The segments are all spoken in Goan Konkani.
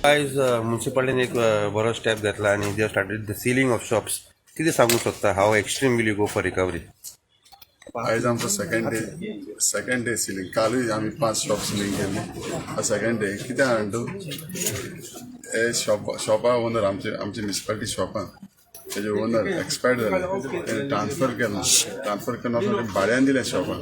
आयज मुन्सिपालिटीन एक बरो स्टेप घेतला आनी they started the sealing of shops. कितें सांगूंक सोदता? How extreme will you go for recovery? आयज आमचो सेकंड डे सिलींग. कालूय आमी पांच शॉप सिलींग केली. सेकंड डे कित्याक जाणा तूं, हे शॉप शॉपा ओनर आमचे म्युनिसिपालिटी शॉपां तेजे ओनर एक्सपायर्ड जाले. तेणे ट्रान्सफर केला. ट्रान्सफर केन्ना भाड्यान दिलें शॉपां,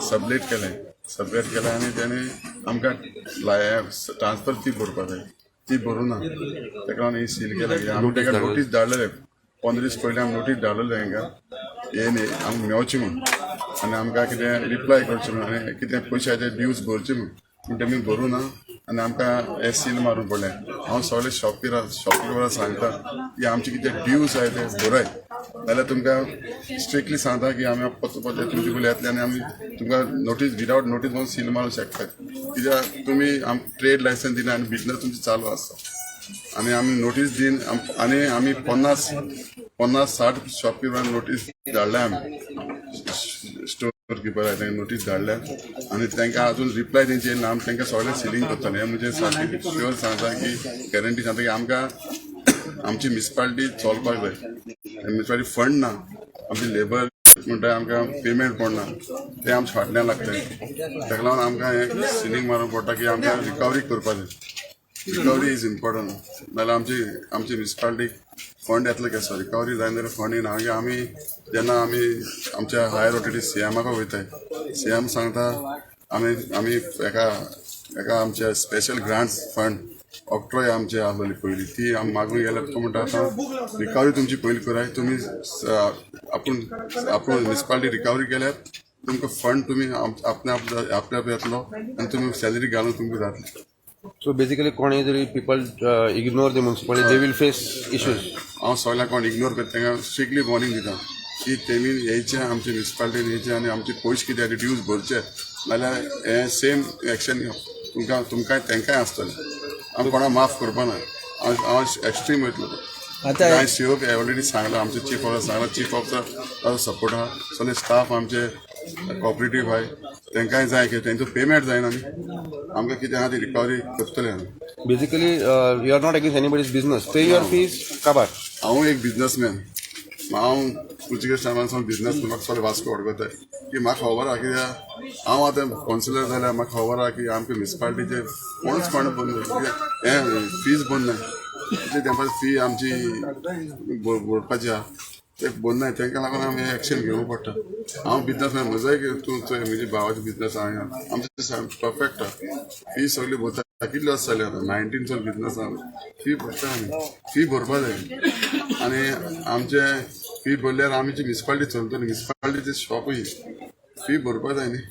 सबलेट केलें. सबलेट केलें आनी तेणे आमकां ट्रान्सफर फी भरपा जाय, ती भरूं ना. ताका लागून ही सील केलें. आमी ताका नोटीस धाडलेले. 15 दीस पयलीं आमी नोटीस धाडलेले तांकां, हे न्ही आमकां मेवचें म्हूण आनी आमकां कितें रिप्लाय करचें म्हूण आनी कितें पयशाचे ड्यूज भरचे म्हूण. पूण तेमी भरूं ना आनी आमकां हें सील मारूंक पडलें. हांव सगळे शॉपकिपरां सांगता की आमचे कितें ड्यूज आहाय ते भराय, नाल्यार तुमकां स्ट्रिक्टली सांगता की आमी पत्तो पत्ते तुमचे कडेन येतले आनी आमी तुमकां नोटीस विदावट नोटीस म्हणून सील मारूंक शकतात, कित्याक तुमी आम ट्रेड लायसन्स दिना आनी बिजनस तुमचो चालू आसा. आनी आमी नोटीस दिन आनी आमी 50 50 60 शॉपकिपरांक नोटीस धाडल्या. आमी स्टोर किपर तांकां नोटीस धाडल्या आनी तांकां अजून रिप्लाय तेंची येयला ना. आमी तांकां सगळें सिलींग करतले हें म्हणजे सारकें शुअर सांगता की, गॅरंटी सांगता की आमकां आमची म्युनिसिपालिटी चलपाक जाय. म्युनिसिपालिटी फंड ना. आमची लेबर म्हणटा, आमकां पेमेंट पडना, तें आमच्या फाटल्यान लागतलें. ताका लागून आमकां हें सिलींग मारूंक पडटा की आमकां रिकवरी करपाक जाय. Recovery is important, नाल्यार आमची म्युनिसिपालिटीक फंड येतलो केसो? रिकवरी जायना जाल्यार फंड येना. मागीर आमी जेन्ना आमी आमच्या हायर ऑथॉरिटी सीएमाक वयताय, सीएम सांगता आमी एका आमच्या स्पेशल ग्रांट्स फंड ऑक्ट्रॉय आमचे आसलेली पयलीं, ती आमी मागूंक गेल्यार तो म्हणटा, आतां रिकवरी तुमची पयली कराय तुमी. आपूण आपूण म्युनिसिपालिटी रिकवरी केल्यार तुमकां फंड तुमी आपल्या आपल्या आप येतलो आनी तुमी सॅलरी घालून तुमकां जातली. सो बेसिकली कोणूय जरी people ignore the municipality, they will face issues. हांव सगळ्यांक कोण इग्नोर करता तांकां स्ट्रिक्टली वॉर्निंग दिता की तेमी येयचें, आमचे म्युनिसिपालिटीन येयचें आनी आमचे पयशे कितें आहा ड्यूज भरचे, नाल्यार हें सेम एक्शन तुमकां तुमकां तांकांय आसतलें. आमी कोणाक माफ करपा ना. हांव एक्स्ट्रीम वयतलो. आतां हांवें सीओक ऑलरेडी सांगलां, आमचे चीफ ऑफिसर सांगलां, चीफ ऑफिसर ताजो सपोर्ट आहा. सगळे स्टाफ आमचे कॉपरेटीव आहाय. तांकांय जाय की तेंचो पेमेंट जायना न्ही. आमकां कितें आहा ती रिकवरी करतले आमी. Basically, you are not against anybody's business. Pay your fees, काबार. हांव एक बिजनसमॅन. हांव पुर्तुगेज टायमार बिजनस. म्हाका सगळें वास्को वळखताय की म्हाका खबर आहा, कित्याक हांव आतां कावन्सिलर जाल्यार म्हाका खबर आहा की आमकां म्युनिसिपालिटीचे कोणूच कोण बंद कित्याक हें फीज बंद नाय. इतले तेंपार फी आमची भरपाची आहा, ते बंद नाय. तांकां लागून आमी एक्शन घेवंक पडटा. हांव बिजनसमॅन म्हजोय, तूं चोय, म्हजे भावाचो बिजनस आहा. आमचें परफेक्ट आहा. फी सगळी भरता. कितले वर्स जाले आतां, 19 सावन बिजनस आहा. फी भरता आमी. फी भरपा जाय आनी आमचे फी भरल्यार आमची म्युनिसिपालिटी चलतली. म्युनिसिपालिटीचे शॉपूय फी भरपा जाय न्ही.